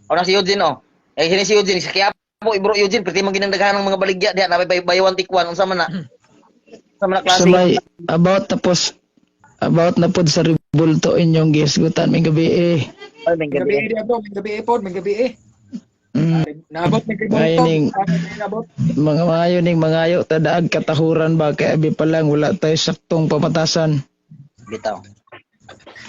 O na si Eugene oh. Eh sini si Eugene sa Quiapo, bro Eugene, perti man ginang daghan ng mga baligya diha na bay buy one take one, unsa man na? Unsa man na Sa klase? May about tapos about na pod sa rebulto inyong gihisgutan may gabi eh. Ay, may May gabi. gabi eh, bro, may gabi eh pod, may gabi eh. Naabot may Ay, rebulto. ning Naabot. Mga maayo ning mangayo tadaag katahuran ba kay abi pa lang wala tayo saktong pamatasan. Bitaw.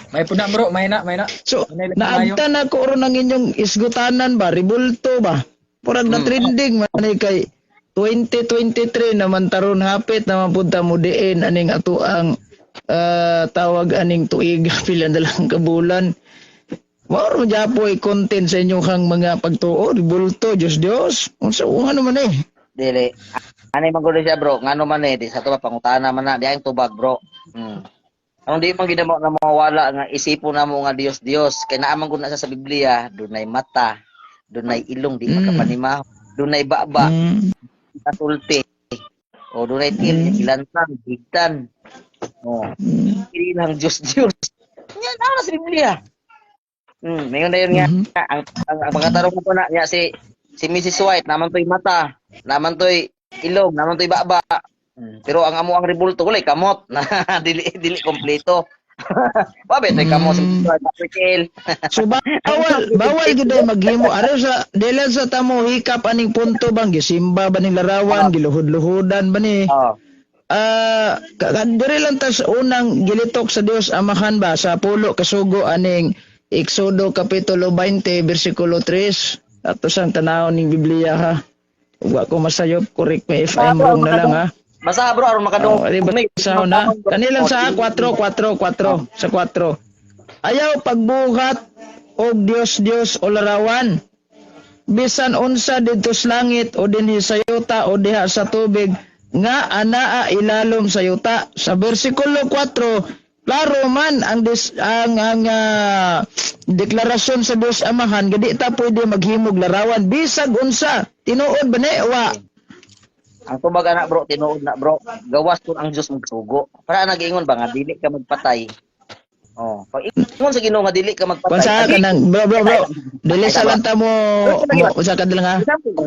May pud na, bro, may na, may na. So, May na- naagta na ko ron ang inyong isgutanan ba, rebulto ba? Purag na trending man eh, kay 2023 naman taron, hapit naman punta mo diin aning ato ang tawag aning tuig, pila na lang ka bulan. Mao ra japoy content sa inyong kang mga pagtuo, rebulto, Diyos Diyos. Unsa ano man eh. Dili. Ani man gud siya, bro, ngano man eh di sa to ba pangutana man na di ang tubag, bro. Anong di man ginamo na mawala nga isipon namo nga Dios Dios kay naa man gud na siya sa Biblia, dunay mata, dunay ilong di makapanimaho, dunay baba, kasulti. O dunay til, ilantang, higtan. O, ilang Diyos Diyos. Yan na sa Biblia. Mayon na yun nga. Ang pagkatarong ko na niya si si Mrs. White naman to'y mata, naman to'y ilong, naman to'y baba. Pero ang amo ang rebulto walay kamot na dili dili kompleto. Wabe to'y kamot si Mrs. White, to'y tail. So bawal bawal gyud ay maghimo aron sa dili sa tamo hikap aning punto bang gisimba ba ning larawan, giluhod-luhodan ba ni? Oh. Ah, diri lang ta sa unang gilitok sa Dios Amahan ba sa pulo kasugo aning Exodo kapitulo 20 bersikulo 3. Ato sang tanawon ning Biblia ha. Wa ko masayop, correct me if I'm wrong na lang ha. Basa, bro, aron makadungog. Oh, di ba sa na? Kanilang sa 4 4 4 sa 4. Ayaw pagbuhat og Dios Dios o larawan, bisan unsa didto sa langit o dinhi sa yuta o diha sa tubig nga anaa ilalom sa yuta. Sa bersikulo 4, klaro man ang dis, ang deklarasyon sa Dios Amahan nga di ta pwede maghimog larawan bisag unsa. Tinuod ba ni? Wa? Ang tubag ana, bro, tinuod na, bro. Gawas kung ang Dios magsugo. Para nag-ingon ba nga dili ka magpatay. Oh, pag ingon sa Ginoo nga dili ka magpatay. Kung sa kanang bro bro bro, dili sa lang ta mo mo usa ka lang ha.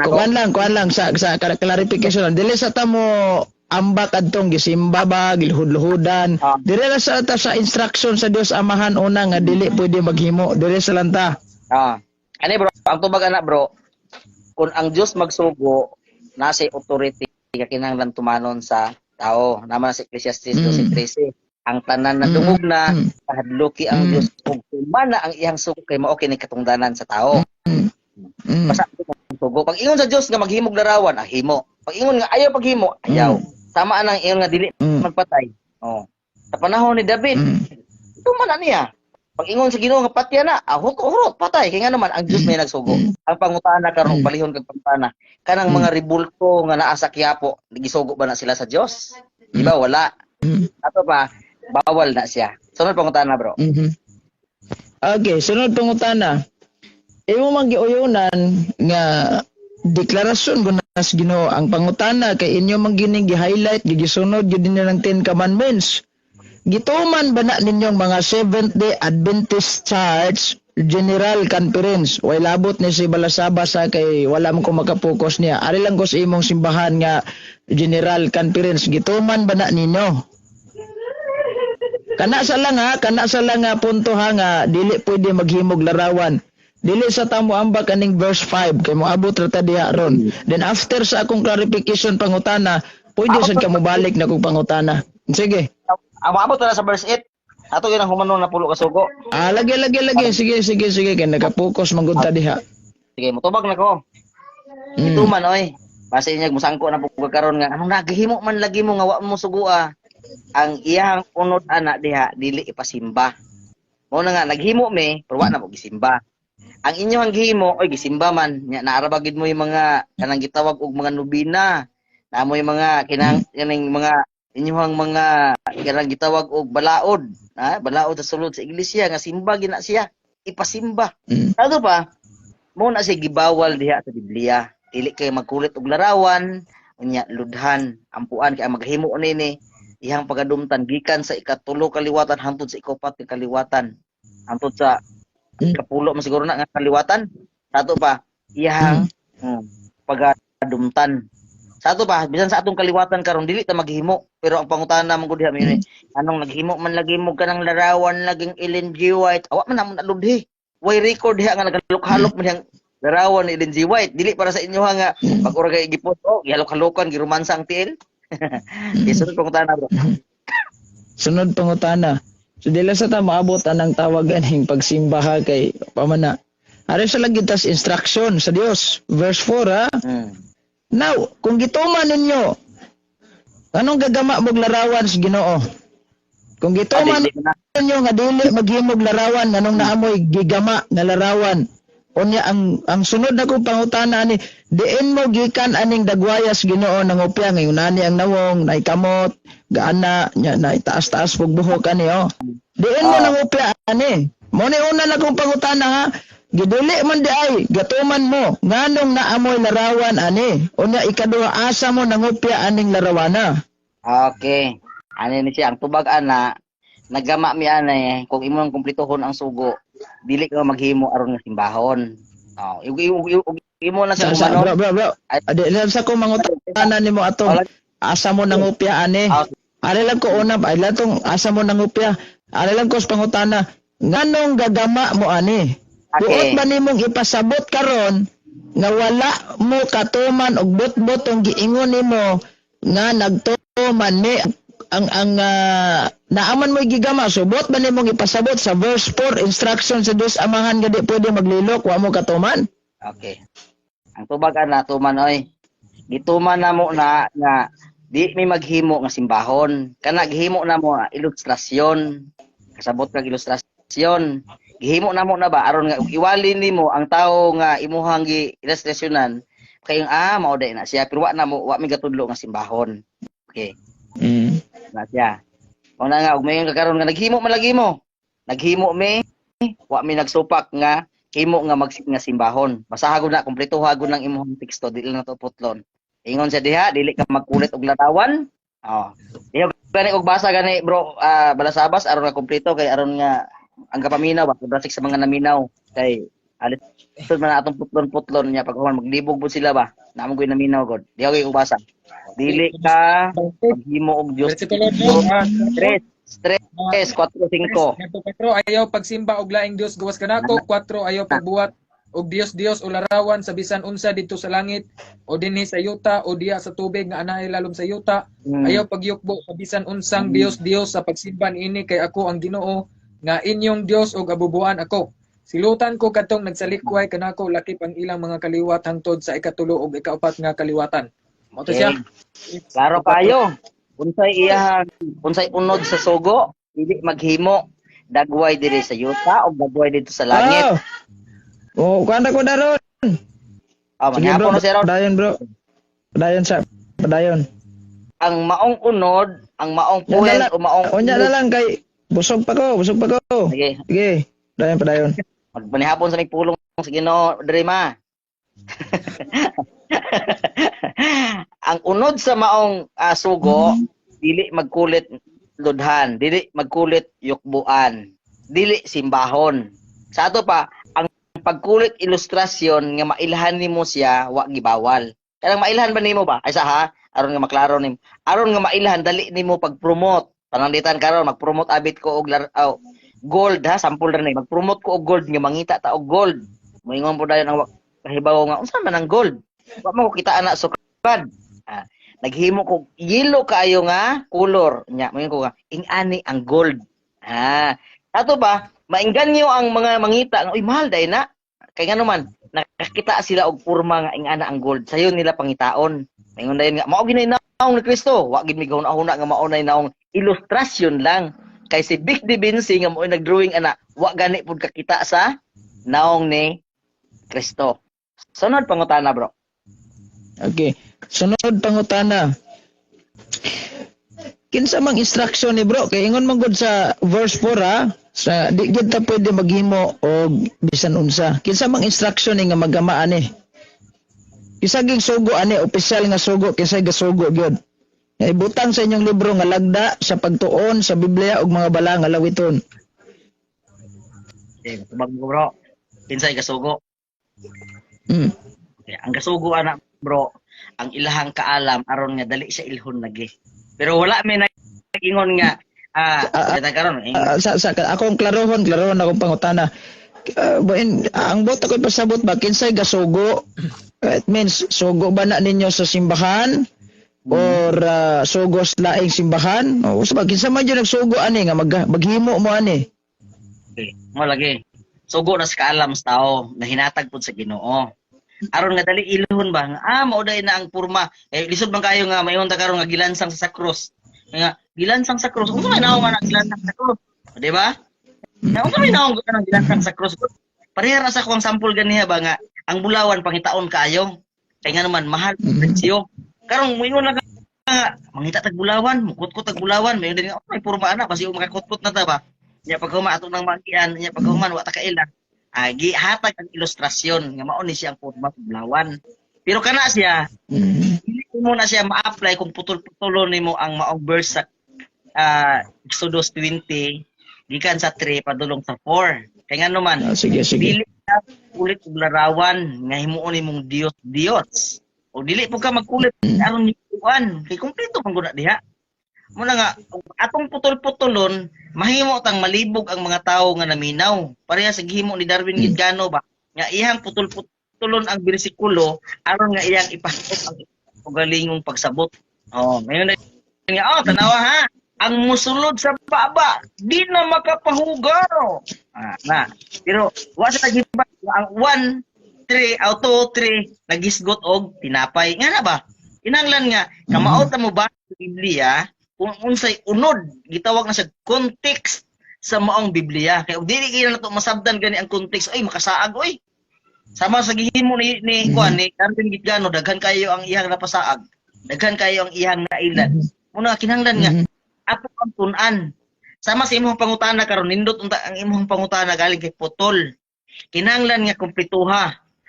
Kuan lang sa clarification lang. Dili sa ta mo ambak adtong gisimba ba, giluhod-luhodan. Dili lang sa ta sa instruction sa Dios Amahan una nga dili pwede maghimo. Dili sa lang ta. Ah. Ani, bro, ang tubag ana, bro, kung ang Dios magsugo, nasa authority ka kinahanglan tumanon sa tao. Naman sa Ecclesiastes 12:13. Ang tanan na dungog na, kahadluki ang Dios ug tumana ang iyang sugo kay mao kini katungdanan sa tao. Basta ang sugo. Pag ingon sa Dios nga maghimog larawan, ah, himo. Pag ingon nga ayaw paghimo, ayaw. Sama anang ingon nga dili magpatay. Oh. Sa panahon ni David, tuman na niya. Pag ingon sa Ginoo nga patya na, ah, hurot, hurot, patay. Kaya nga naman, ang Diyos may nagsugo. Ang pangutana karon, palihon kag pangutana, kanang mga rebulto nga naa sa Quiapo, gisugo ba na sila sa Dios? Di ba wala? Ato pa, bawal na siya. Sunod pangutana, bro. Okay, sunod pangutana. Imo man giuyunan nga deklarasyon ko na sa Ginoo. Ang pangutana kay inyo man gining gi-highlight, gigisunod gyud ninyo ng Ten Commandments. Gituman ba na ninyong mga Seventh Day Adventist Church General Conference? Way labot ni si Balasaba sa kay wala man ko makapokus niya. Ari lang ko sa imong simbahan nga General Conference. Gituman ba na ninyo? Kana sa lang ha, kana sa lang nga punto ha nga dili pwede maghimog larawan. Dili sa tamo ambak kaning verse 5 kay moabot ra ta diha ron. Then after sa akong clarification pangutana, pwede sad ka mobalik na kong pangutana. Sige. Ang maabot na sa verse 8. Ato yun ang humanon na pulo kasugo. Ah, lagi lagi lagi, sige sige sige kay nakapokus man gud ta diha. Sige, mutubag na ko. Ito man oy. Basta inyag musangko na po karon nga anong nagihimo man lagi mo nga wa mo sugua. Ang iyang unod ana diha dili ipasimba. Mao na nga naghimo me pero wa na mo gisimba. Ang inyong gihimo oy gisimba man nya naara ba gid mo yung mga kanang gitawag og mga nobina. Naa mo yung mga kinang kaning mga inyong mga kanang gitawag og balaod, ha? Balaod sa sulod sa iglesia nga simba gina siya, ipasimba. Ano pa? Mo na siya gibawal diha sa Biblia. Dili kay magkulit og larawan, unya ludhan, ampuan kay ang maghimo nini iyang pagadumtan gikan sa ikatulo kaliwatan hangtod sa ikupat ka kaliwatan. Hangtod sa ikapulo man siguro na nga kaliwatan. Sa ato pa, iyahang pagadumtan. Sa ato pa, bisan sa atong kaliwatan karon dili ta maghimo, pero ang pangutana man gud diha mm, anong naghimo man lagi mo kanang larawan laging Ellen G. White, awa man namo naludhi. Way record diha nga nagalok-halok man dihang larawan ni Ellen G. White. Dili para sa inyo ha nga pag ora kay gipot, oh, gihalok-halokan, giromansa ang tiil. Okay, sunod pangutana, bro. Sunod pangutana. So dili sa ta maabot anang tawag aning pagsimba ha, kay pamana. Ari sa lang tas instruction sa Dios. Verse 4 ha. Now, kung gituman ninyo, anong gagama mog larawan sa Ginoo? Kung gituman dili na. Ninyo nga dili maghimog larawan, nganong naamoy gigama nga larawan? Unya ang sunod na kong pangutana ani, diin mo gikan aning dagwayas Ginoo nangopya ngayon nani ang nawong nay kamot gaana nya na itaas-taas pug buhok ani, oh? Diin mo nangopya ani? Mo ni una na kong pangutana ha. Gidili man di ay gatuman mo, nganong naamoy larawan ani? Unya ikaduha, asa mo nangopya aning larawana? Okay. Ano ni siya, ang tubag ana, nagama mi ana kung imo ang kumpletohon ang sugo, dili ka maghimo aron nga simbahon. Oh, imo na sa Sa, humano. bro, bro, bro. Adi lang sa ko mangutana nimo atong asa mo nangupya ani. Ari lang ko una, ay lang tong asa mo nangupya. Ari lang ko sa pangutana, nganong gagama mo ani? Buot ba nimong ipasabot karon nga wala mo katuman og bot-bot ang giingon nimo nga nagtuman ni ang naaman mo gigama? So buot ba nimong ipasabot sa verse 4 instruction sa Dios Amahan nga di pwede maglilok, wa mo katuman? Okay. Ang tubag ana, tuman oy. Gituman na mo na nga di mi maghimo nga simbahon. Kana gihimo na mo ilustrasyon. Kasabot kag ilustrasyon. Gihimo na mo na ba aron nga iwali nimo ang tawo nga imuhang gi ilustrasyonan kayong mao day na siya, pero wa na mo, wa mi gatudlo nga simbahon. Okay. Na siya. Mao na nga og mayon ka karon nga naghimo man lagi mo. Naghimo mi, wa mi nagsupak nga himo nga mag nga simbahon. Basaha gud na, kumpleto gud ng imong teksto, dili na to putlon. Ingon siya diha, dili ka magkulit og larawan. Oh. Diha gani og basa gani, bro, balasabas aron nga kumpleto kay aron nga ang kapaminaw ba brasik sa mga naminaw kay alit man na atong putlon-putlon niya pag human maglibog po sila ba. Namo gyud naminaw god. Diha gyud og basa. Dili ka maghimo og Dios. Versikulo 2, Tres, tres, 4, 5. 4, ayaw pagsimba og laing Dios gawas kanako. 4, ayaw pagbuhat og Dios Dios o larawan sa bisan unsa didto sa langit o dinhi sa yuta o diha sa tubig nga anay lalom sa yuta. Ayaw pagyukbo sa bisan unsang Dios Dios sa pagsimba niini, kay ako ang Ginoo nga inyong Dios ug abubuan ako. Silutan ko kadtong nagsalikway kanako lakip ang ilang mga kaliwat hangtod sa ikatulo ug ikaupat nga kaliwatan. Mao to siya. Klaro kayo. Unsay iyahang, unsay unod sa sugo, dili maghimo dagway diri sa yuta o dagway dito sa langit. Oh, kuan ko daron. Oh, Sige bro, manghapon na siya ron. padayon, bro. Padayon sa padayon. Ang maong unod, ang maong Yan point na o maong Unya na lang kay busog pa ko, busog pa ko. Sige, Sige, padayon, padayon. Magpanihapon sa may pulong sa Ginoo diri ma. Ang unod sa maong sugo, dili magkulit ludhan, dili magkulit yukbuan, dili simbahon. Sa ato pa, ang pagkulit ilustrasyon nga mailhan nimo siya, wa gibawal. Kanang mailhan ba nimo ba? Ay sa ha, aron nga maklaro nimo. Aron nga mailhan dali nimo pag-promote. Pananglitan karon mag-promote abit ko og oh, gold ha, sample ra ni. Mag-promote ko og gold nga mangita ta og gold. Moingon po dayon ang kahibaw nga unsa man ang gold. Wa man ko kita ana sukad. Naghimo ko yellow kaayo nga color nya, moingon ko nga ing-ani ang gold. Ato ba maingganyo ang mga mangita nga uy, mahal dai na. Kay ngano man nakakita sila og porma nga ing-ana ang gold. Sayo nila pangitaon. Moingon dayon nga mao ginay naong ni Kristo. Wa gid mi gahuna-huna nga mao nay naong, ilustrasyon lang. Kay si Vic De Vinci nga mo'y nagdrawing ana, wa gani pud kakita sa naong ni Kristo. Sunod pangutana, bro. Okay. Sunod pangutana. Kinsa mang instruction ni, bro? Kay ingon man gud sa verse 4 ha, sa di gid ta pwede maghimo og bisan unsa. Kinsa mang instruction ni nga magama ani? Kinsa ging sugo ani, opisyal nga sugo, kinsa gasugo gyud? Nga ibutang sa inyong libro nga lagda sa pagtuon sa Biblia ug mga bala nga lawiton. Okay, tubag mo, bro. Kinsay kasugo? Okay, ang gasugo ana, bro, ang ilahang kaalam aron nga dali siya ilhon lagi. Pero wala may nag-ingon nga kita karon Sa akong klarohon akong pangutana. Ang bot ako'y pasabot ba kinsay gasugo? It means sugo ba na ninyo sa simbahan or sugo sa laing simbahan? O sa ba kinsa man jud nagsugo ani nga maghimo mo ani? Okay. Mo lagi. Sugo na sa kaalam sa tao na hinatag pud sa Ginoo. Aron nga dali ilhon ba nga mao day na ang porma. Eh lisod man kayo nga mayon ta karon nga gilansang sa krus. Nga gilansang sa krus. Unsa may naong nga gilansang sa krus? Di ba? Na unsa may naong nga gilansang sa krus? Pareha ra sa akong sample ganiha ba nga ang bulawan pangitaon kaayo. Kay nga naman mahal ang presyo. Karon moingon lang ka mangita tag bulawan, mukutkot tag bulawan, mayon din nga, oh, may porma ana basi makakutkot na ta ba. Nya paghuman ato nang magian, nya paghuman wa ta kaila. Gihatag ang ilustrasyon nga mao ni siya ang porma sa bulawan. Pero kana siya, dili mo na siya ma-apply kung putol-putulon nimo ang maong verse sa Exodus 20 gikan sa 3 padulong sa 4. Kay ngano man, Sige, sige. dili ka kulit og larawan nga himuon nimong Dios Dios. O dili po ka magkulit aron nikuan kay kumpleto man gud na diha. Muna nga atong putol-putulon mahimo tang malibog ang mga tawo nga naminaw. Pareha sa gihimo ni Darwin Gitgano ba nga iyang putol-putulon ang bersikulo aron nga iyang ipahakot ang ugalingong pagsabot. Oh, ngayon na nga, oh, tanawa ha. Ang musulod sa baba di na makapahugaw. Na. Pero wa sa nagiba ang 1 3 aw 2 3 nagisgot og tinapay. Nga na ba? Kinahanglan nga kamaot na mo ba sa Biblia kung unsay unod gitawag na sa context sa maong Biblia. Kay og dili kay na nato masabdan gani ang context, ay makasaag oy. Sama sa gihimo ni kuan ni Darwin Gitgano, daghan kayo ang iyang napasaag. Daghan kayo ang iyang nailad. Muna kinahanglan nga ato ang tun-an. Sama sa imong pangutana karon, nindot unta ang imong pangutana galing kay putol. Kinahanglan nga kumpletuha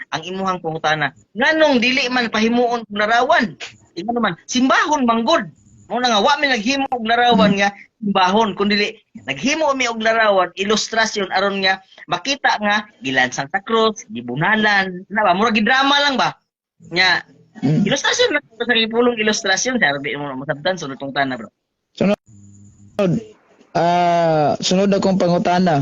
ang imuhang pangutana. Nganong dili man pahimuon og larawan? Ingon naman, simbahon manggod. Mo na nga wa mi naghimo og larawan nga simbahon, kun dili naghimo mi og larawan ilustrasyon aron nga makita nga gilansang sa krus, gibunalan, na ba murag gidrama lang ba? Nga ilustrasyon lang sa gipulong ilustrasyon sa di mo masabtan. Sunod pangutana, bro. Sunod. Sunod akong pangutana.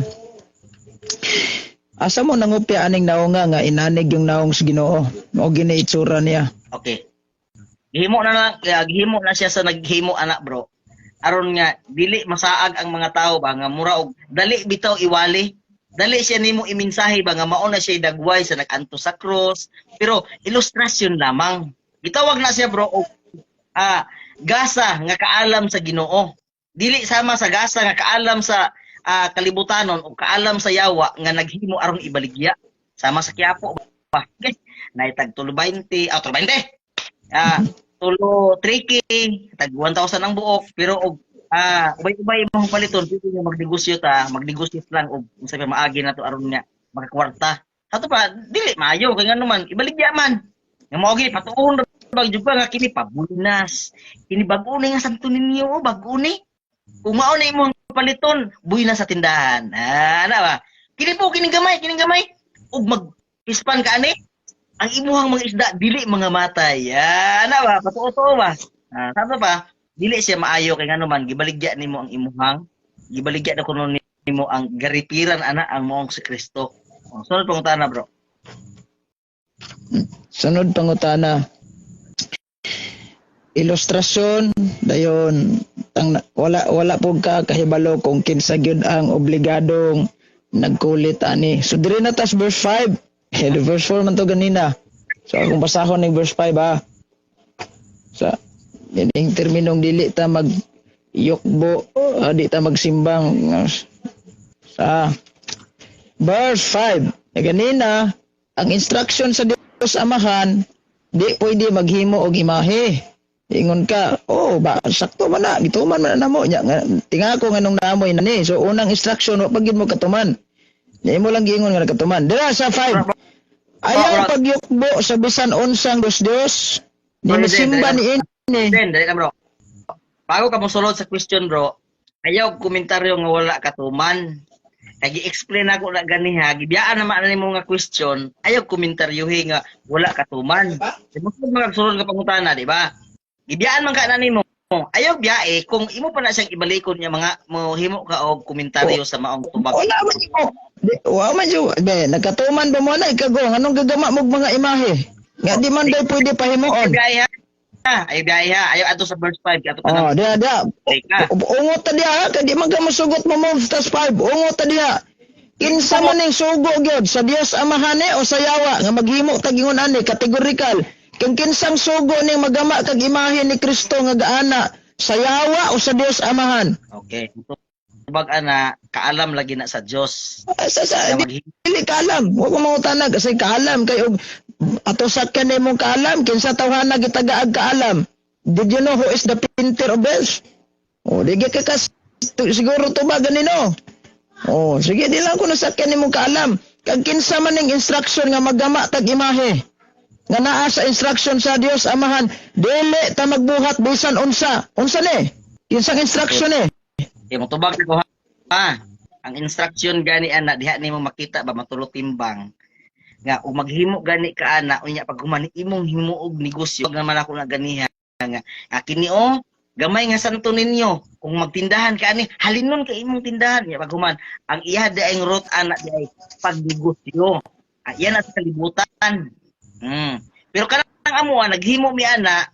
Asa mo nangupya aning naunga nga inanig yung naong sa Ginoo? Mao gini itsura niya. Okay. Gihimo na lang, gihimo na siya sa naghimo anak, bro. Aron nga dili masaag ang mga tao ba nga mura og dali bitaw iwali. Dali siya nimo imensahe ba nga mao na siya dagway sa nag-anto sa cross, pero ilustrasyon lamang. Gitawag na siya, bro, og gasa nga kaalam sa Ginoo. Dili sama sa gasa nga kaalam sa kalibutanon o kaalam sa yawa nga naghimo aron ibaligya. Sama sa Quiapo ba. Okay. Naitag tulo 20, tulo 20. Tulo 3K, tag 1,000 ang buok, pero og ubay-ubay imong paliton, pwede nga magnegosyo ta, magnegosyo lang og unsa pa maagi nato aron nga makakwarta. Ato pa dili maayo kay ngano man ibaligya man. Nga mao gi patuon ra ba jud pa nga kini pabunas. Kini bag-o ni nga Santo Niño, oh, bag-o ni. Kung mao na imong paliton, buy na sa tindahan. Na ba? Kini po kining gamay, kining gamay. Ug magpispan ka ani, ang imuhang mga isda dili mga matay. Na ba? Patuo ba? Sabi pa, dili siya maayo kay ngano man gibaligya nimo ang imuhang gibaligya na kuno nimo ang garipiran ana ang moong si Kristo. Oh, sunod pangutana, bro. Sunod pangutana. Ilustrasyon dayon tang wala pud ka kahibalo kung kinsa gyud ang obligadong nagkulit ani. So diri na tas verse 5. Eh, the verse 4 man to ganina. So akong basahon ning verse 5 ha. Sa ining terminong dili ta mag yukbo, di ta magsimbang sa verse 5. Eh, ganina ang instruction sa Dios Amahan, di pwede maghimo og imahe. Ingon ka, oh, ba, sakto man na, gituman man na namo. Nya, nga, tingako nga nung naamoy na ni. So, unang instruction, wa pag mo katuman. Nya imo lang giingon nga nakatuman. Dira sa 5. Ayaw pagyukbo sa bisan unsang Dios Dios. Ni masimba ni ini. Then, dali lang, bro. Bago ka mosulod sa question, bro, ayaw komentaryo nga wala katuman. Kay gi-explain ako na ganiha, gibiyaan naman na nimo nga question, ayaw komentaryuhi nga wala katuman. Di mo mga sunod nga pangutana, di ba? Gibiyaan man ka na nimo. Ayaw biyae kung imo pa na siyang ibalikon niya mga mohimo ka og komentaryo sa maong tubag. Wala man mo. Di, wa man jud. Be, nagkatuman ba mo na ikagong anong gagama mo mga imahe? Nga di man day pwede pahimuon. Ayaw biyae ha. Ayaw biyae ha. Ayaw adto sa verse 5 ato pa Oh, diha diha. Teka. Ungot ta diha kay di man ka mosugot mo move tas 5. Ungot ta diha. Kinsa man ning sugo gyud sa Dios Amahane o sa yawa nga maghimo tag ingon ani categorical. Kung kinsang sugo ning magama kag imahe ni Kristo nga gaana sa yawa o sa Dios Amahan? Okay. Tubag ana, kaalam lagi na sa Dios. Ah, sa Nga dili kaalam. Wa ko mangutana kasi kaalam kay og ato sakyan nimo kaalam kinsa tawhana gitagaag kaalam. Did you know who is the painter of this? Oh, di ka kas siguro tubag ganino. Oh, sige di lang ko nasakyan nimo kaalam. Kag kinsa man ning instruction nga magama tag imahe nga naa sa instruction sa Dios Amahan, dili ta magbuhat bisan unsa. Unsa ni? Kinsang instruction ni? Okay, motubag ko ha. Ang instruction gani ana diha nimo makita ba matulo timbang nga ug maghimo gani ka ana unya pag human imong himuog negosyo naman ako na ganiha nga nga kini oh gamay nga santo ninyo kung magtindahan ka ani halinon ka imong tindahan nya pag human ang iya di ang root ana di ay pagnegosyo. Ah, iyan na sa kalibutan. Pero kanang amo naghimo mi ana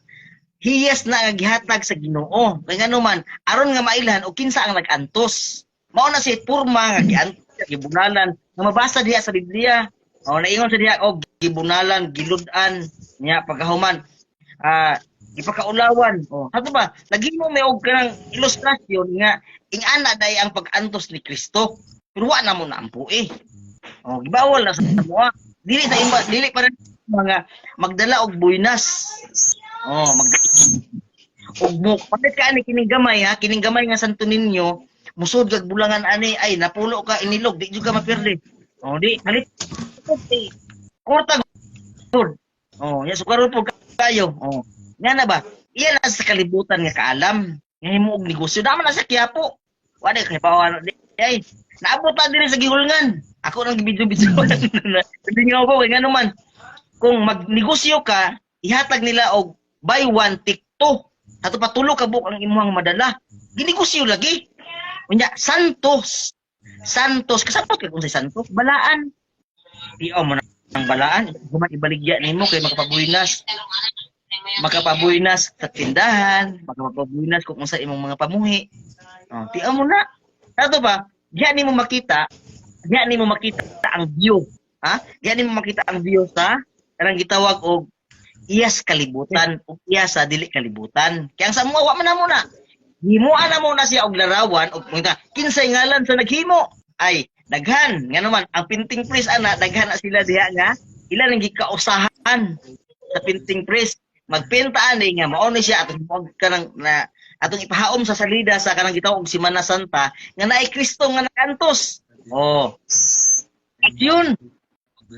hiyas na nga gihatag sa Ginoo. Kay ngano man aron nga mailhan og kinsa ang nag-antos. Mao na si purma nga giantos, gibunalan nga mabasa diha sa Biblia. O naingon sa diha og gibunalan, gilud-an niya pagkahuman gipakaulawan. O hato ba naghimo mi og kanang ilustrasyon nga ing-ana day ang pag-antos ni Kristo. Pero wa na mo naampo eh. O gibawal na sa amoa. Dili sa imba, dili pa rin mga magdala og buinas. Oh, mag og mo palit ka ani kining gamay ha, kining gamay nga Santo Niño, musod kag bulangan ani ay napulo ka inilog, di jud ka maperde. Oh, di palit korta gud. Oh, ya sukaron po kayo. Oh. Nga na ba? Iya na sa kalibutan nga kaalam. Nga himo og negosyo naman na sa Quiapo. Wa di kay pawa di ay naabot pa diri sa gihulngan. Ako nang gibidyo-bidyo. Sabi nga ko kay ngano man kung magnegosyo ka, ihatag nila og buy one take two. Ato patulo ka buok ang imuhang madala. Ginegosyo lagi. Unya Santos. Santos kasabot kay kung sa Santos balaan. Tiaw mo na ang balaan, human ibaligya nimo kay makapabuinas. Makapabuinas sa tindahan, makapabuinas kung unsa imong mga pamuhi. Oh, tiaw mo na. Ato ba? Diya nimo makita, diya nimo makita ang view. Ha? Diya nimo makita ang view sa kanang gitawag og iyas kalibutan ug iya sa dili kalibutan. Kaya ang sa mga wa man na muna. Himuan na muna siya og larawan og mga kinsay ngalan sa naghimo ay daghan nga naman ang painting press ana daghan na sila diha nga ila nang gikausahan sa painting press magpinta ani nga mao ni siya atong himuag kanang na atong ipahaom sa salida sa kanang gitawag og Semana Santa nga naay Kristo nga nakantos. Oh. At yun.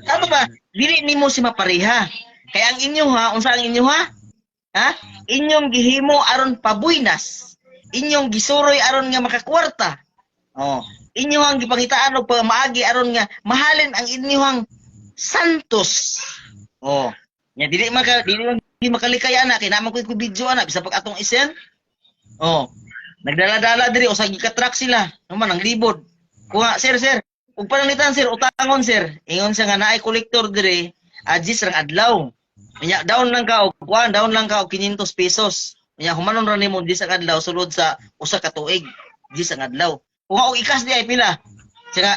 Ano ba? Dili nimo si mapareha. Kaya ang inyo ha, unsa ang inyo ha? Ha? Inyong gihimo aron pabuinas. Inyong gisuroy aron nga makakwarta. Oh. Inyo ang gipangitaan og pamaagi aron nga mahalin ang inyong santos. Oh. Nya dili man makalikay ana kay naman koy video ana bisa pag atong isend. Oh. Nagdala-dala diri usa gika-truck sila. Naman ang libod. Kuha sir sir, ug pananglitan sir, utangon sir. Ingon siya nga naay kolektor diri, ajis rang adlaw. Nya down lang ka og kuan, down lang ka og 500 pesos. Nya humanon ra nimo di sa adlaw sulod sa usa ka tuig. Di sa adlaw. Kuha og ikas di ay pila. Siya nga,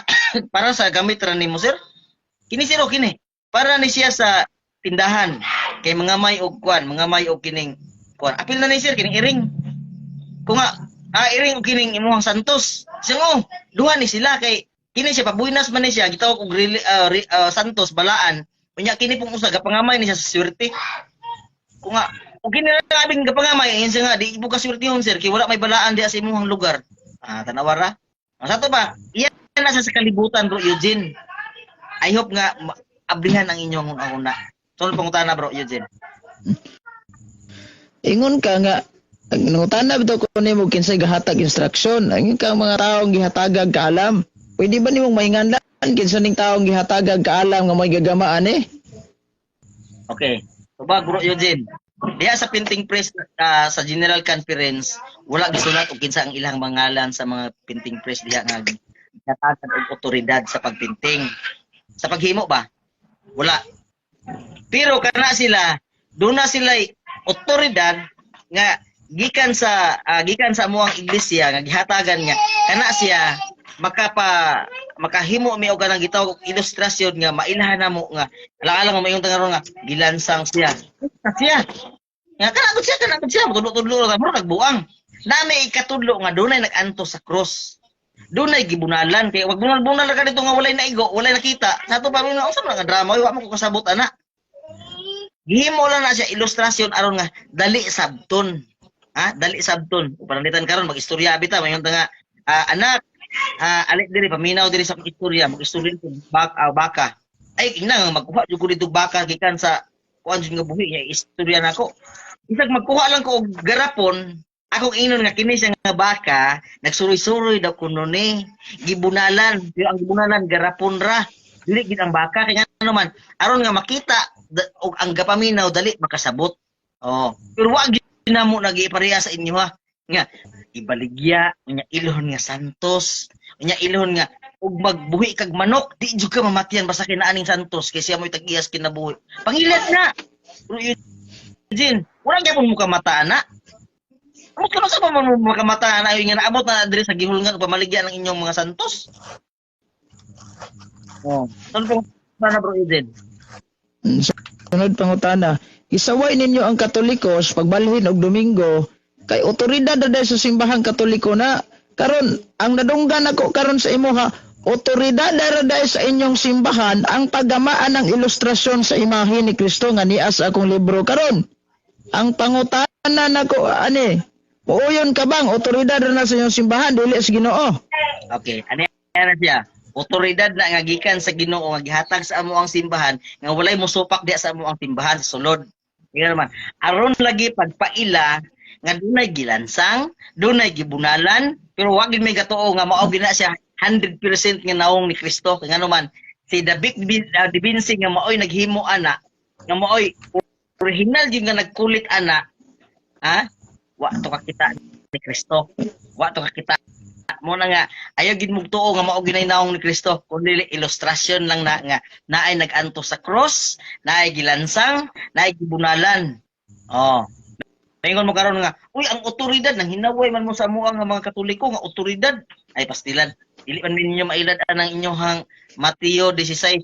para sa gamit ra nimo sir. Kini sir o kini. Para ni siya sa tindahan kay mga may og kuan, mga may og kining kuan. Apil na ni sir kining iring. Kung nga iring og kining imong Santos. Siya nga, oh, duha ni sila kay kini siya pabuinas man ni siya gitawag og Santos balaan. Unya kini pong usa gapangamay ni siya sa swerte. Kung nga og kini lang abing gapangamay ingon siya nga di ibo ka swertehon sir kay wala may balaan diha sa imong lugar. Ah, tanawa ra. Ang sato ba? Iyan na sa kalibutan bro Eugene. I hope nga abrihan ang inyong una. Sunod pangutana bro Eugene. Ingon ka nga nangutana bitaw ko nimo kinsay gahatag instruction. Ingon ka mga taong gihatagag kaalam. Pwede ba nimong mainganlan kinsa ning taong gihatagag kaalam nga may gagamaan eh? Okay. Tubag, Bro Eugene. Diha sa printing press, sa General Conference, wala gisulat og kinsa ang ilang mangalan sa mga printing press diha nga gihatagan og otoridad sa pagprinting. Sa paghimo ba? Wala. Pero kana sila, doon na sila otoridad nga gikan sa amuang iglesia nga gihatagan nga kana siya makahimo mi og kanang gitawag og ilustrasyon nga mailhan namo nga alang-alang nga mayong tangaron nga gilansang siya. Siya. Nga kana gud siya, kana gud siya, tudlo-tudlo ra murag nagbuang. Nami ikatudlo nga dunay nag-antos sa cross. Dunay gibunalan kay wag bunal-bunal ra ka dito nga walay naigo, walay nakita. Sa ato pa mi nga unsa man nga drama, oy, wa man ko kasabot ana. Gihimo lang na siya ilustrasyon aron nga dali sabton. Ha? Dali sabton. Pananglitan karon mag-istorya bita mayon ta nga anak, alik diri, paminaw diri sa akong istorya, mag-istorya ko baka. Ay ina nga magkuha jud ko dito baka gikan sa kuan jud nga buhi nga istorya nako. Isag magkuha lang ko og garapon, akong ingnon nga kini siya nga baka nagsuroy-suroy daw kuno ni gibunalan, pero ang gibunalan garapon ra. Dili gid ang baka kay ngano man aron nga makita og ang gapaminaw dali makasabot. Oh, pero wa gyud namo nagipareha sa inyo ha nga ibaligya nya ilhon nga santos, nya ilhon nga ug magbuhi kag manok di jud ka mamatian basta kay naa ning santos kay siya mo'y tag-iyas kinabuhi. Pangilat na. Pero Eugene, wala gyapon mo kamata ana. Amot ka sa pa man mo makamata ana nga naabot na diri sa gihulngan ug pamaligya ng inyong mga santos. Oh, saan po na, Bro Eugene? Sunod pangutana, isaway ninyo ang Katolikos pagbalhin og Domingo kay otoridad na dahil sa simbahang Katoliko na. Karon ang nadunggan ako karon sa imuha, otoridad ra dahil sa inyong simbahan ang paggamaan ng ilustrasyon sa imahe ni Kristo nga niya sa akong libro. Karon ang pangutana nako ani, muuyon ka bang otoridad ra na sa inyong simbahan, dili sa Ginoo? Okay, ano na siya? Otoridad na nga gikan sa Ginoo nga gihatag sa amo ang simbahan nga walay mosupak diha sa amo ang simbahan sa sulod. Tingnan naman, aron lagi pagpaila nga dunay gilansang, dunay gibunalan, pero wa gid may gatuo nga mao gina siya 100% nga naong ni Kristo. Kay ngano man si David Da Vinci nga maoy naghimo ana, nga maoy original gyud nga nagkulit ana, ha? Wa to kakita ni Kristo. Wa to kakita mo na nga ayaw gid mugtuo nga mao ginay naong ni Kristo, kundi ilustrasyon lang na nga naay nag-antos sa cross, naay gilansang, naay gibunalan. Oh. Maingon mo karon nga, uy, ang otoridad nang hinaway man mo sa amoa nga mga Katoliko nga otoridad ay pastilan. Dili man ninyo mailad anang inyohang Mateo 16:19.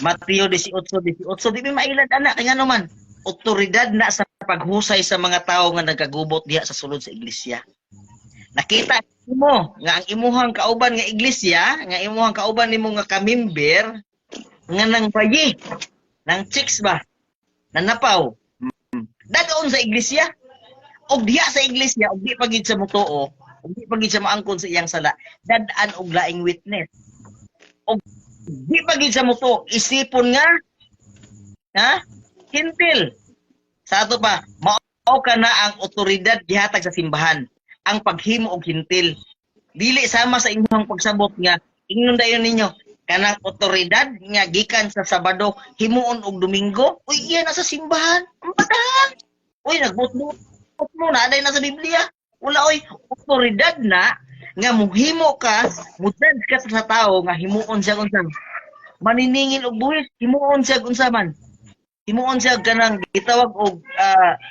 Mateo 18:18, di mi mailad ana kay ngano man otoridad na sa paghusay sa mga tawo nga nagkagubot diha sa sulod sa iglesia. Nakita mo nga ang imuhang kauban nga iglesia, nga imuhang kauban nimo nga kamember nga nang bayi, nang chicks ba, nanapaw. Dadon sa iglesia. Og diha sa iglesia, og di pa gid sa mutuo, og di pa gid siya maangkon sa iyang sala, dad-an og laing witness. Og di pa gid sa mutuo, isipon nga ha? Hintil. Sa ato pa, mao ka na ang otoridad gihatag sa simbahan ang paghimo og hintil. Dili sama sa inyong pagsabot nga ingnon dayon ninyo kanang otoridad nga gikan sa Sabado himuon og Domingo. Uy, iya na sa simbahan. Ang badahan. Uy, nagbutbut mo na aday na sa Biblia. Wala oy otoridad na nga muhimo ka, mujudge ka sa tao nga himuon siya unsa maniningil og buhis, himuon siya unsa man. Himuon siya kanang gitawag og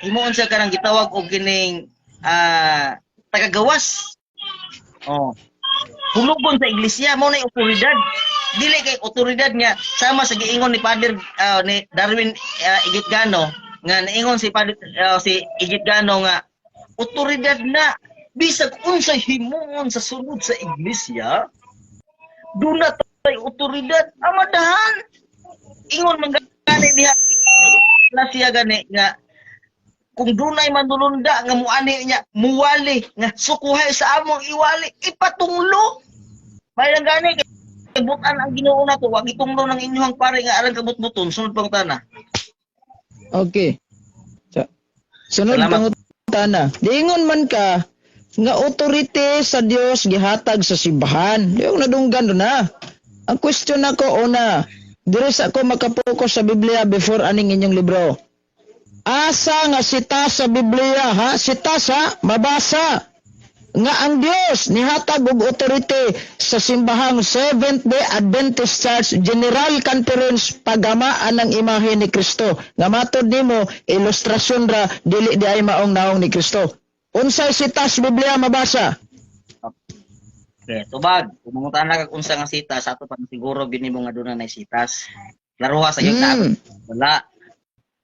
himuon siya kanang gitawag og kining tagagawas. Oh. Hulugon sa iglesia mo na otoridad. Dili kay otoridad nga sama sa giingon ni Father ni Darwin Igitgano nga niingon si Father si Igitgano nga otoridad na bisag unsay himuon sa sulod sa iglesia duna tay otoridad. Amadahan, ingon man gani diha na siya gani nga kung dunay manulunda nga muani niya muwali nga sukuhay sa among iwali ipatunglo. May lang gani kay butan ang Ginoo nato, wag itunglo ng inyong pare nga aran kabutbuton. Sunod pangutana. Okay. So, sunod Salamat. Pangutana. Diingon man ka Nga authority sa Dios gihatag sa simbahan. Yung nadunggan do na. Ang question nako una, diri sa ako makapokus sa Biblia before aning inyong libro. Asa nga sita sa Biblia, ha? Sita sa mabasa nga ang Dios nihatag og authority sa simbahang Seventh Day Adventist Church General Conference pagamaan ang imahe ni Kristo nga matod nimo ilustrasyon ra, dili di ay maong naong ni Kristo? Unsay sitas Biblia mabasa? Okay, tubag. Kung mangutana kag unsa nga sitas, ato pa siguro gini mo nga doon na sitas. Klaruha sa gyud na wala.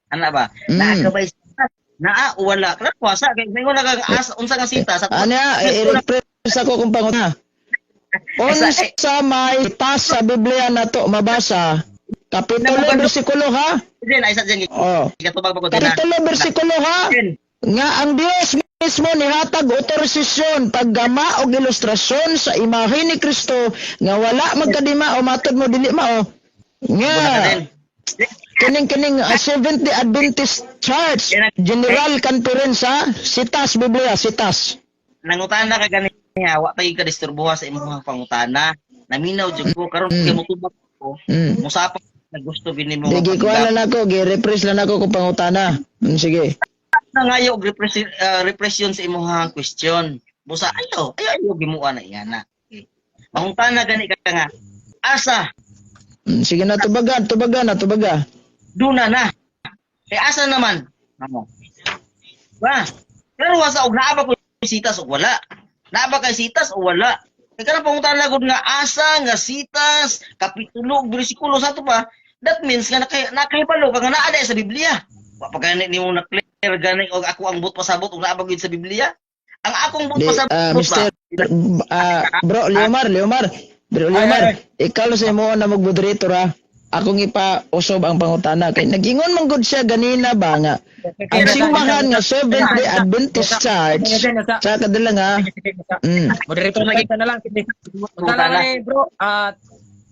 Ana ba? Naa ka ba sitas? Naa o wala? Klaro sa kay mingon na kag as unsa nga sitas ato. Anya, i-rephrase ako kung pangutana. Unsa may sitas sa Biblia nato mabasa, kapitulo, bersikulo, ha? Din ay sa diyan Oh. katubag pa ko din. Kapitulo, bersikulo, ha? Nga ang Dios mismo nihatag otorisasyon paggama og ilustrasyon sa imahe ni Kristo nga wala magkadima o matod mo dili mao nga kining Seventh Day Adventist Church General Conference, ha? Sitas Biblia, sitas. Nangutana ka ganiha, wa tayo ka disturbuha sa imong pangutana. Naminaw jud ko karon kay motubag ko. Musapa na gusto gini mo. Di gikuha lang ako, gi-rephrase lang ako kung pangutana. Sige. Na ngayo og repression sa imong question. Busa ayo, ayo ayo gimuha na iya na. Okay. Mangutana gani ka nga asa Sige na, tubagan, tubagan na, tubaga. Duna na. Kay asa naman? Amo. Ba? Pero wasa og naa ba ko sitas o wala? Naa ba kay sitas o wala? Kay kanang pangutana gud nga asa nga sitas, kapitulo ug bersikulo sa ato pa, that means nga nakahibalo ka nga naa diay sa Biblia. Wa pa gani nimo na clear gani og ako ang buot pasabot og naa ba gyud sa Biblia? Ang akong buot Di, pasabot ba? Mr. Bro, Leomar, Leomar. Bro, Leomar, Ay, ay, ikaw lang sa imo na mag-moderator, ha. Akong ipa-usob ang pangutana. Kay nag-ingon man gud siya ganina ba nga ang simbahan nga Seventh Day Adventist Church sa kadala nga Moderator na kita na lang. Unsa na man eh, bro?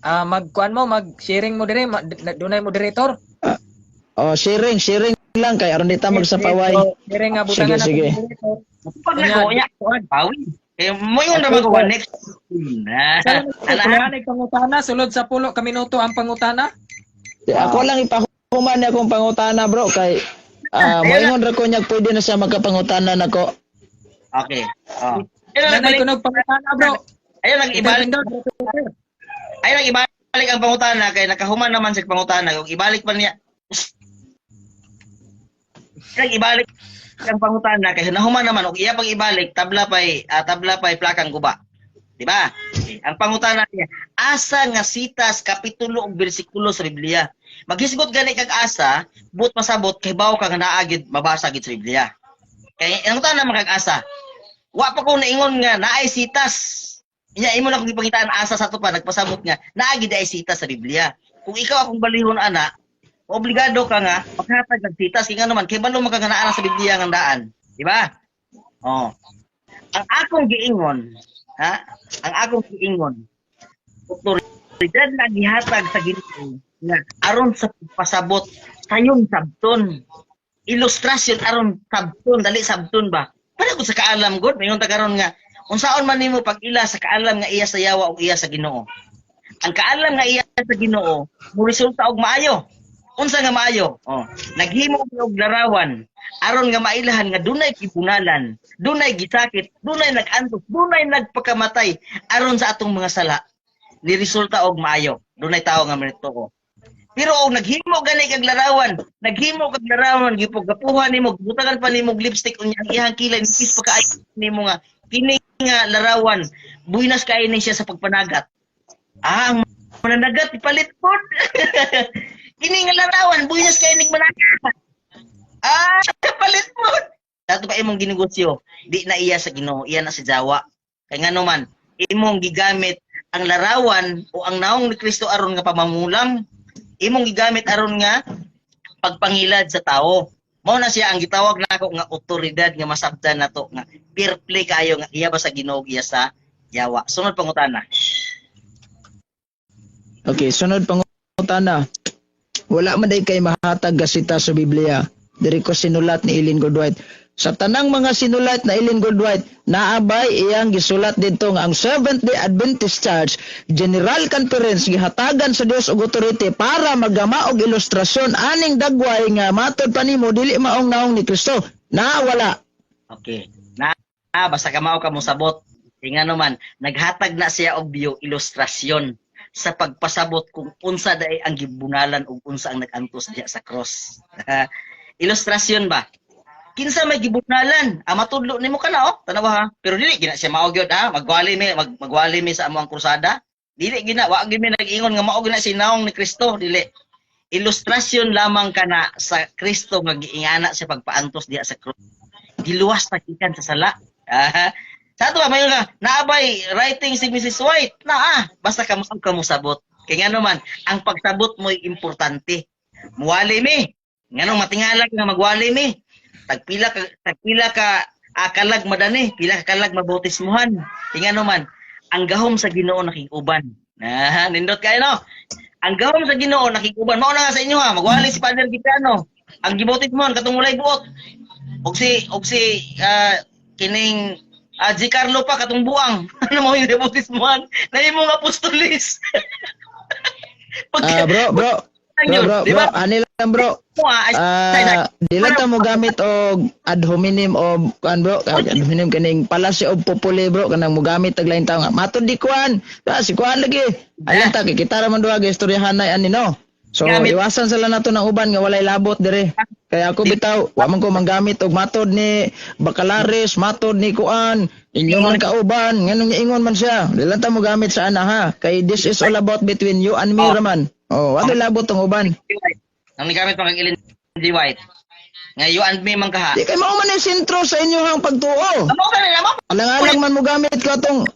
Magkuan mo, mag-sharing mo dire, dunay moderator. Oh, sharing, sharing lang kay aron di ta magsapaway. So, sharing nga butangan Sige, na sige. moderator. Pag nako niya, pawi. Kay mo yung ra magawa next. Na. Ala. Ana pangutana sulod sa 10 ka minuto ang pangutana. Di, ako lang ipahuman niya akong pangutana, bro, kay moingon ra ko niya pwede na siya magkapangutana nako. Okay. Oh. Ayun, Nanay nagbalik, kunog pangutana, bro. Ayun, nag-ibalik, Pindot, pindot. Ayun, nag-ibalik ang pangutana kay nakahuman naman sa pangutana. Kung ibalik pa niya, nag-ibalik ang pangutana kay nahuman naman og iya pang ibalik, tabla pay plakang guba. Di ba? Ang pangutana niya, asa nga sitas, kapitulo ug bersikulo sa Biblia? Maghisgot gani kag asa, buot pasabot kay bawo ka nga naa gid mabasa gid sa Biblia. Kay ang pangutana man kag asa. Wa pa ko naingon nga naay sitas. Inya imo na kong gipangitaan asa sa ato pa nagpasabot nga naa gid ay sitas sa Biblia. Kung ikaw akong balihon ana, obligado ka nga maghatag og sitas kay ngano man kay balo man ka nga naa sa Biblia nga daan, di ba? Oh. Ang akong giingon, ha? Ang akong giingon, otoridad na gihatag sa Ginoo nga aron sa pasabot sayon sabton. Ilustrasyon aron sabton, dali sabton ba? Para ko sa kaalam god, mayon ta karon nga unsaon man nimo pag-ila sa kaalam nga iya sa yawa o iya sa Ginoo. Ang kaalam nga iya sa Ginoo mo resulta og maayo. Unsa nga maayo? Oh, naghimo og larawan aron nga mailahan nga dunay gibunalan, dunay gisakit, dunay nag-antos, dunay nagpakamatay aron sa atong mga sala. Ni resulta og maayo. Dunay tawo nga ko. Pero og naghimo gani kag larawan, naghimo kag larawan, gipugapuhan nimo, butangan pa nimo og lipstick unya ang iyang kilay nipis pa kaayo nimo nga kini nga larawan buinas kaayo ni siya sa pagpanagat. Ah, ang mananagat ipalit pod. Kini nga larawan buinas kaayo nig managat. Ah, palit pod. Dato pa imong ginegosyo, di na iya sa Ginoo, iya na sa Jawa. Kay ngano man, imong gigamit ang larawan o ang naong ni Kristo aron nga pamamulang, imong gigamit aron nga pagpangilad sa tao. Mao na siya ang gitawag nako nga otoridad nga masabtan nato nga fair play kayo nga iya ba sa Ginoo, iya sa yawa. Sunod pangutana. Okay, sunod pangutana. Wala man day kay mahatag gasita sa Biblia. Diri ko sinulat ni Ellen G. White. Sa tanang mga sinulat na Ellen G. White, naabay iyang gisulat didto nga ang Seventh-day Adventist Church General Conference gihatagan sa Dios og authority para maggama og ilustrasyon aning dagway nga matod pa nimo dili maong naong ni Kristo. Na wala? Okay. Na, basta ka mao ka mosabot. Tingnan naman, naghatag na siya og bio ilustrasyon sa pagpasabot kung unsa daay ang gibunalan ug unsa ang nag-antos diha sa cross. Ilustrasyon ba? Kinsa may gibunalan? Ah, matudlo nimo kana, oh, tanawa ha. Pero dili gina siya mao gyud ha. Magwali mi magwali mi sa among krusada. Dili gina, wa gyud mi nag-ingon nga mao gina si naong ni Kristo, dili. Ilustrasyon lamang kana sa Kristo nga giingana sa pagpaantos diha sa cross. Giluwas ta gikan sa sala. Ah, sa ato ba mayon nga naabay writing si Mrs. White na, basta kamo ka mosabot. Kay ngano man, ang pagsabot mo'y importante. Muwali mi. Nganong matingala nga magwali mi? Tagpila ka kalag madani, pila ka kalag mabautismuhan. Tingano man, ang gahom sa Ginoo nakig-uban. Ah, nindot kayo, no? Ang gahom sa Ginoo nakig-uban. Mao na nga sa inyo ha, magwali si Father Gipiano. Ang gibautismuhan katong walay buot. Og si kining G. Carlo pa, katong buang. Ano mo yung bautismuhan? Nahimong apostolis. Pag, Ah, bro, bro. Bro, bro, di bro, ba? ani lang, bro. Mo, ay, Ah, di lang ta mo gamit og ad hominem o kuan, bro, ad hominem, kaning fallacy of populi, bro, kanang mo gamit tag lain tawo nga matod di kuan, si kuan lagi. Ayan ta kay kita ra man duha ga istoryahan ani, no? So iwasan sila nato ng uban nga walay labot dire. Kaya ako bitaw, wa man ko manggamit og matod ni Bacalares, matod ni kuan, inyo man kauban, nganong niingon man siya. Di lang ta mo gamit sa ana ha. Kay this is all about between you and me raman. Oh, wa labot tong uban. Nang nigamit pa kang Ellen G. White. Nga you and me man kaha. Di kay mao man ang sentro sa inyong pagtuo. Amo ka na mo. Alang-alang man mo gamit ko atong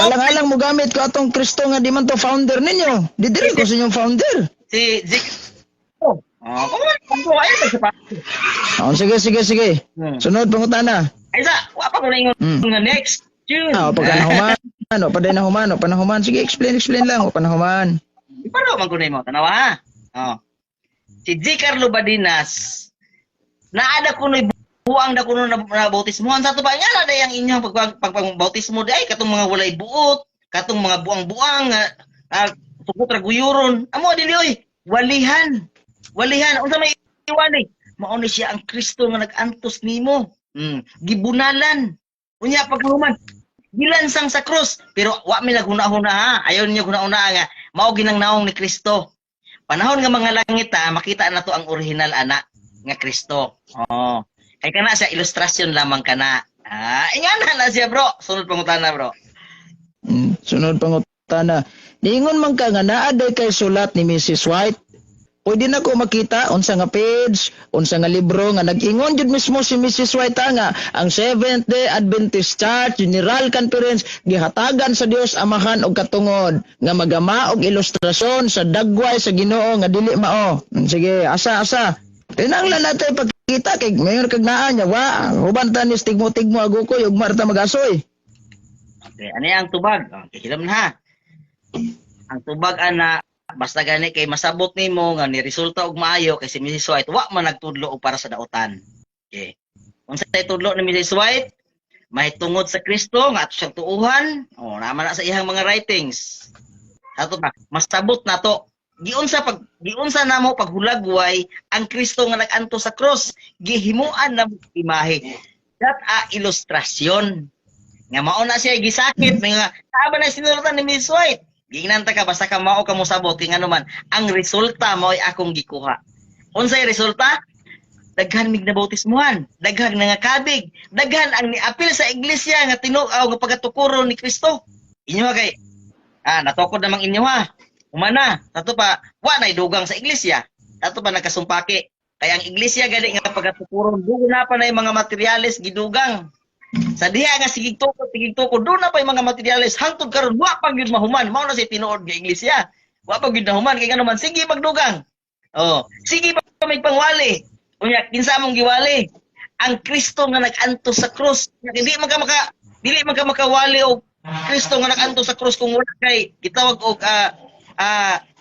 alang-alang mo gamit ko atong Kristo nga di man to founder ninyo. Di diri ko sa inyong founder. Si G. Oh, kung ay sa pa. Oh, sige, sige, sige. Sunod pangutana. Ay sa, wa pa ko na ingon nga next. June. Ah, pagka nahuman, ano, pa nahuman, o pa nahuman. Sige, explain, explain lang, o pa nahuman. Iparo man ko nimo, tanawa ha. Oh. Si G. Carlo Badinas, naada kuno'y buang na kuno na bautismohan sa ato ba nga na day ang inyong pag bautismo day katong mga walay buot, katong mga buang-buang tugot ra guyuron. Amo dili oy, walihan. Walihan, unsa may iwali? Mao ni siya ang Kristo nga nag-antos nimo. Gibunalan. Unya pagkahuman, gilansang sa krus, pero wa mi naghuna-huna ha. Ayaw ninyo huna-huna nga mao ginang naong ni Kristo. Panahon nga mga langit ha, makita na to ang original ana nga Kristo. Oh. Kay kana siya ilustrasyon lamang kana. Ah, ingana na siya, bro. Sunod pangutana, bro. Sunod pangutana. Niingon man ka nga naa day kay sulat ni Mrs. White. Pwede na ko makita unsa nga page, unsa nga libro nga nag-ingon jud mismo si Mrs. White nga ang Seventh Day Adventist Church General Conference gihatagan sa Dios Amahan og katungod nga magama og ilustrasyon sa dagway sa Ginoo nga dili mao. Sige, asa asa. Tinanglan natin pagkita kay mayon kag naa niya wa uban ta ni stigmo-tigmo agukoy ug marta magasoy. Okay, ano ang tubag? Okay, hilam na ha. Ang tubag ana, basta gani kay masabot nimo nga ni resulta og maayo kay si Mrs. White wa man nagtudlo og para sa daotan. Okay. Unsa tay tudlo ni Mrs. White? Mahitungod sa Kristo nga ato siyang tuuhan. Oh, naman na sa iyang mga writings. Ato pa, masabot na to. Giunsa namo paghulagway ang Kristo nga nag-anto sa cross, gihimuan namo imahe. That a ilustrasyon. Nga mao na siya gisakit mga saba na sinulatan ni Miss White. Giingnan ta ka, basta ka mao ka mosabot kay ngano man ang resulta mao'y akong gikuha. Unsay resulta? Daghan mig nabautismuhan, daghan nangakabig, daghan ang niapil sa iglesia nga tinuaw nga pagatukuro ni Kristo. Inyo ha kay natukod namang inyo ha. Humana, tato pa wa nay dugang sa iglesia. Tato pa nagkasumpaki. Kaya ang iglesia gali nga pagatukuro, dugo na pa na yung mga materyales gidugang. Sa diha nga sigig tukod, doon na pa yung mga materyales hangtod karon wa pa gyud mahuman. Mao na si tinuod nga iglesia. Wa pa gyud nahuman kay ngano man sige magdugang. Oh, sige pa may pangwali. Unya kinsa among giwali? Ang Kristo nga nag-antos sa krus. Dili man ka maka dili man ka makawali og Kristo nga nag-antos sa krus kung wala kay gitawag og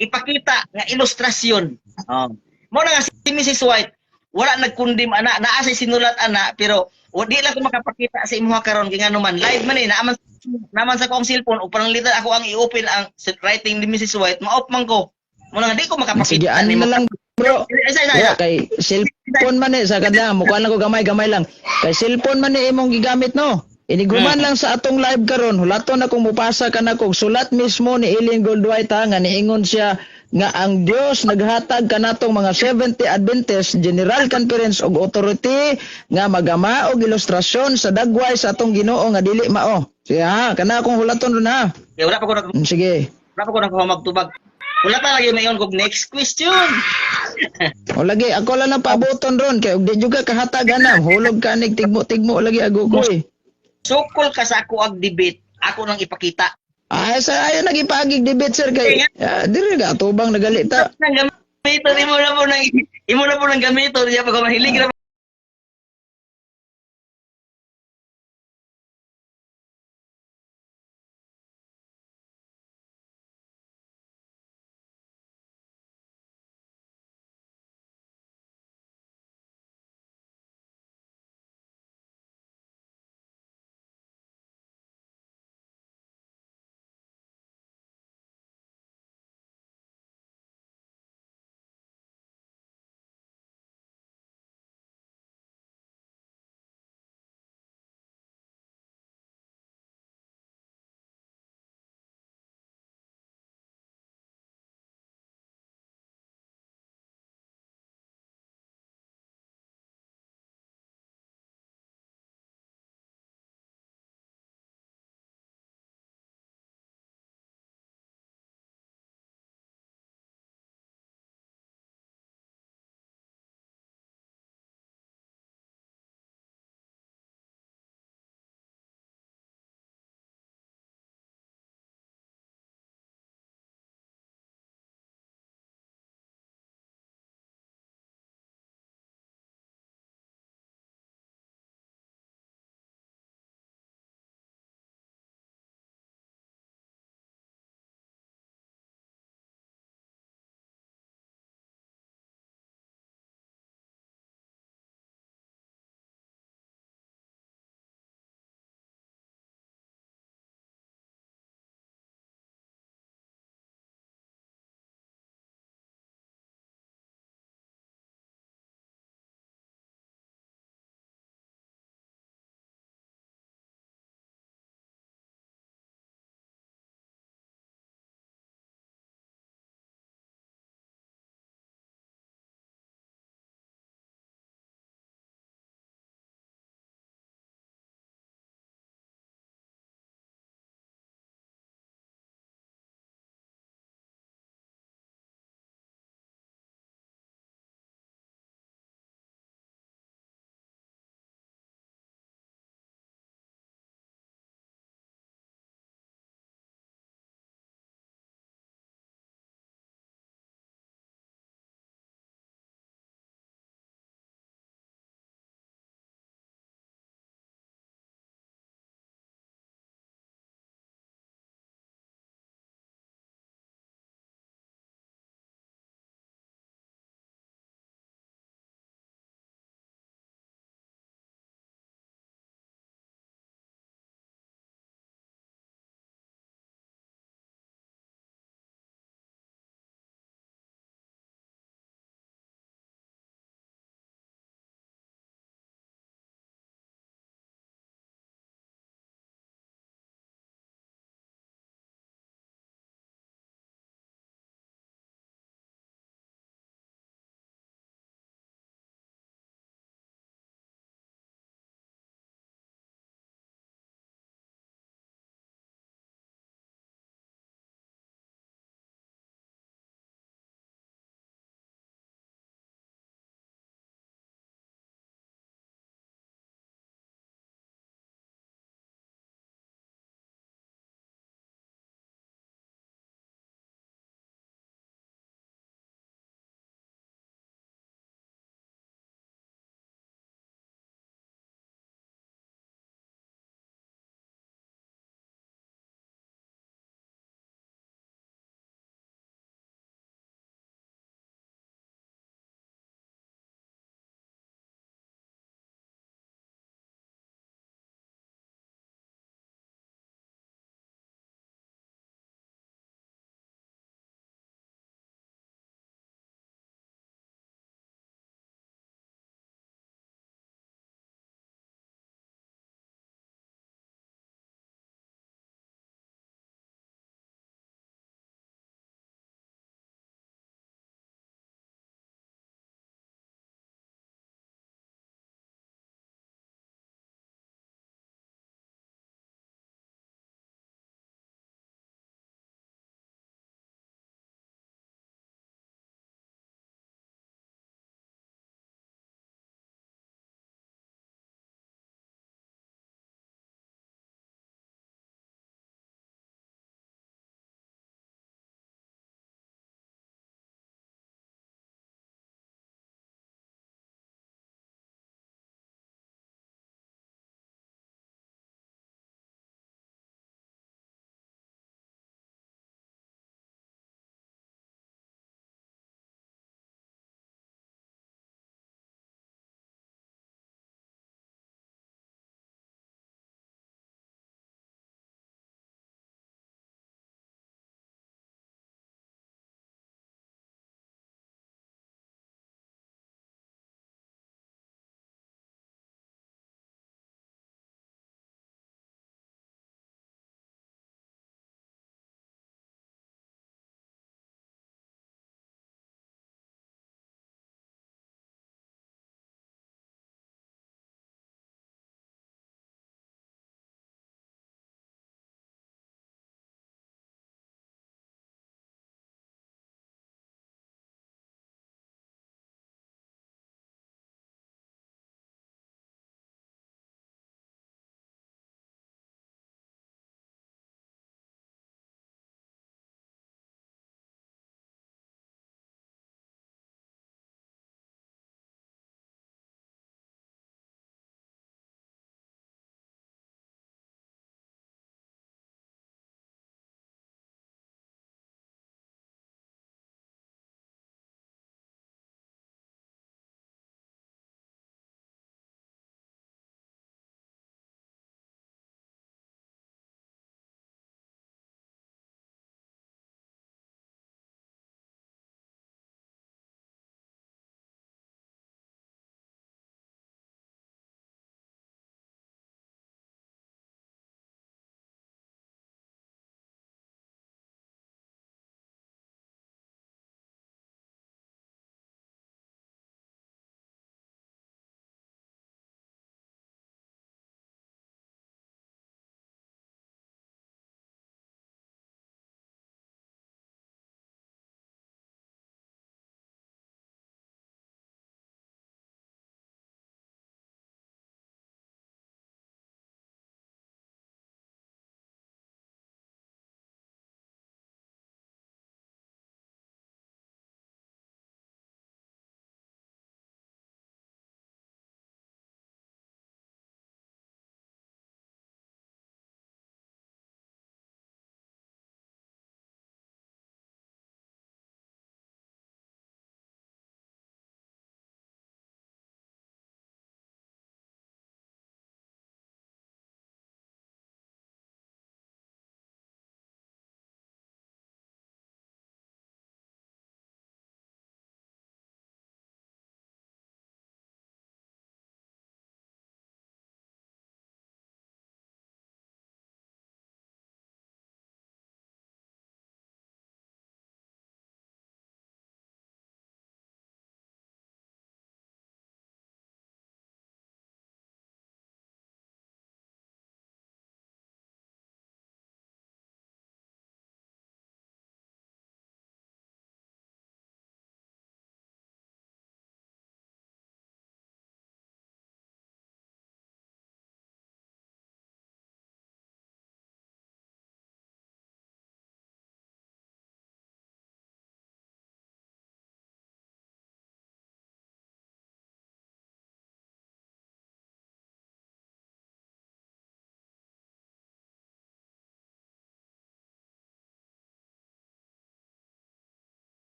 ipakita nga ilustrasyon. Oh. Mao na nga si Mrs. White, Wala nagkundim ana, naa say sinulat ana, pero di lang ko makapakita sa imuha karon kay ngano man live man eh, naaman sa akong cellphone ug pananglitan ako ang i-open ang writing ni Mrs. White, ma-off man ko. Muna nga di ko makapakita Sige, ano nimo. na lang, bro. Isa, isa, isa. Yeah, kay cellphone man eh sa kadla, mukha lang ko gamay gamay lang. Kay cellphone man eh imong gigamit, no. Iniguman lang sa atong live karon, hulaton na kung mupasa ka na kog sulat mismo ni Ellen Goldwhite ha, nga niingon siya nga ang Dios naghatag kanatong mga 70 Adventist General Conference og authority nga magama og ilustrasyon sa dagway sa atong Ginoo nga dili mao. Sige ha, kana akong hulaton ron ha. Kaya wala pa ko Sige. wala pa ko nakuha magtubag. Wala pa lagi mayon kog next question. O lagi ako lang ang paaboton ron kay og di jud ka kahatag ana, hulog ka nig tigmo-tigmo lagi ago ko eh. Sukol ka sa ako ag debate, ako nang ipakita. Ay, sa ayo nagipagig debate, sir, kay diri ga tubang nagali ta. Nang gamiton imo na po nang imo na po nang gamiton niya pag mahilig na.